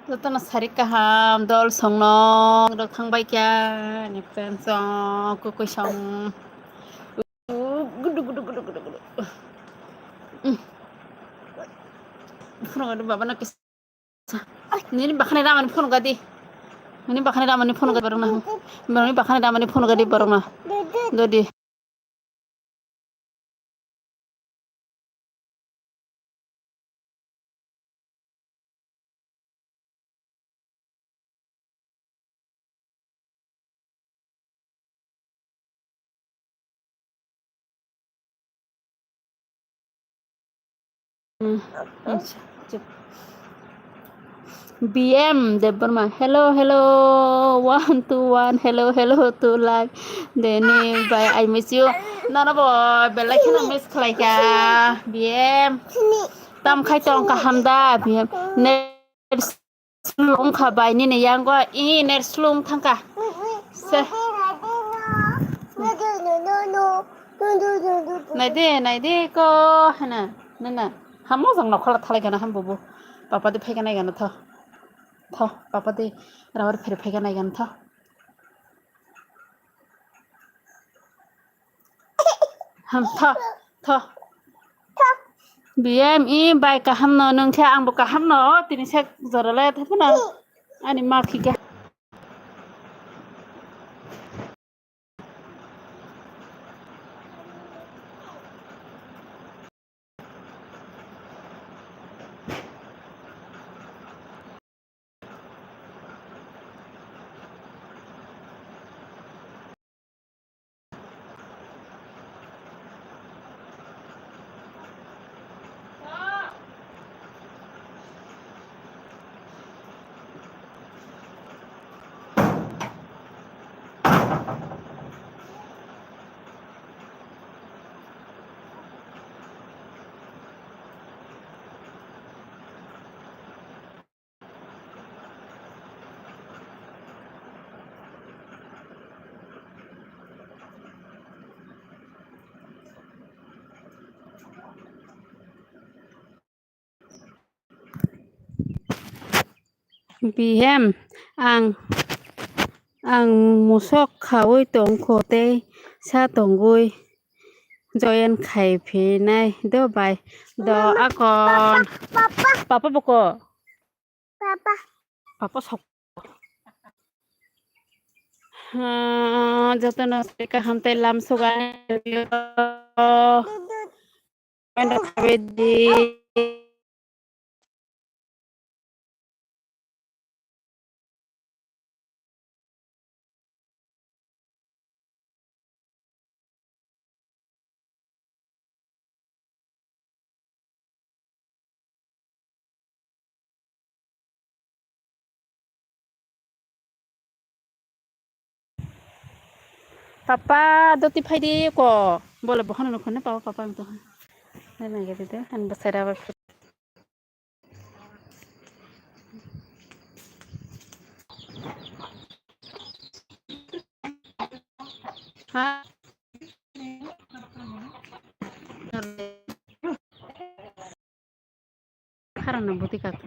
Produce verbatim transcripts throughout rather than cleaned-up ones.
Jotono sari kaham, dol songnok rok thang bai kha, ani friends song, kukui song. Gudu, gudu, gudu, gudu, gudu. Mm. Phone gadi baba na kis-, nini bakhani ramani phone gadi. Nini bakhani ramani phone gadi borok na. Nini bakhani ramani phone gadi borok na. Dodi. Hmm, acha, chup. B M Debbarma, hello, hello, one, two, one, hello, hello, two, like, Deni, bye, I miss you. Nono bo belai kheno miss khlai kha, B M. Tam khai tong kaham da, B M. Net slow wngkha bai nini yango, i net slow wng thangkha. Se. Naide, naide ko hana, nana. Hamo jang nokhola thalai gana ham bubu. Papa de phai gana gana tho. Tho, papa de rawar phere phai gana gana tho. Ham, tho, tho. B M i bai kaham no nung khe ang bo kaham no, o tini sek jora lai thai phano ani ma khika. B M, ang, ang musok khaui tongkho tei sa tongwi join khai phinai do bai do akon. Papa, papa. Papa boko. Papa. Papa sok. Hmm, jotono se kaham tei lam sugai. Papa, doti phai di ko. Bole bohano nukho ne papa, papa ang to. Nai nai gede de, ang basai raba. Ha? Khara na buti kak.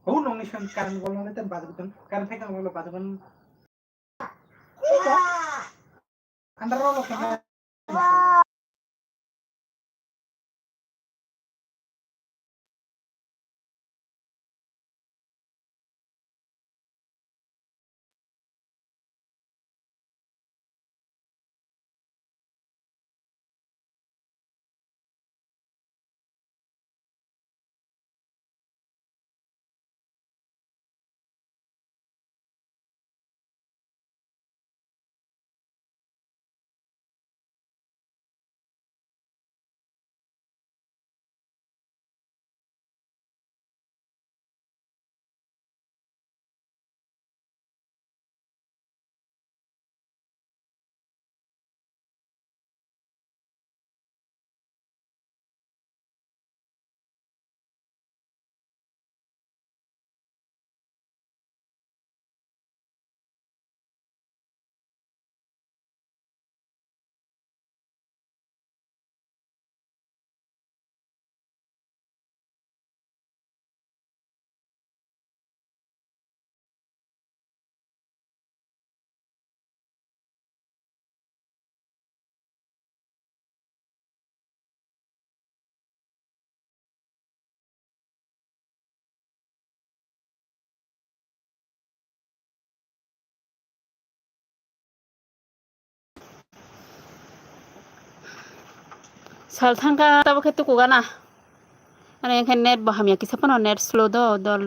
Hau nongni song current golnani tei bajukdon, current phaikha wngmano bajukdon. Andar rok Sal thangkha tabuk khe tukugo na. Ani wngkhe net bo hamya kisa phano net slow do dol.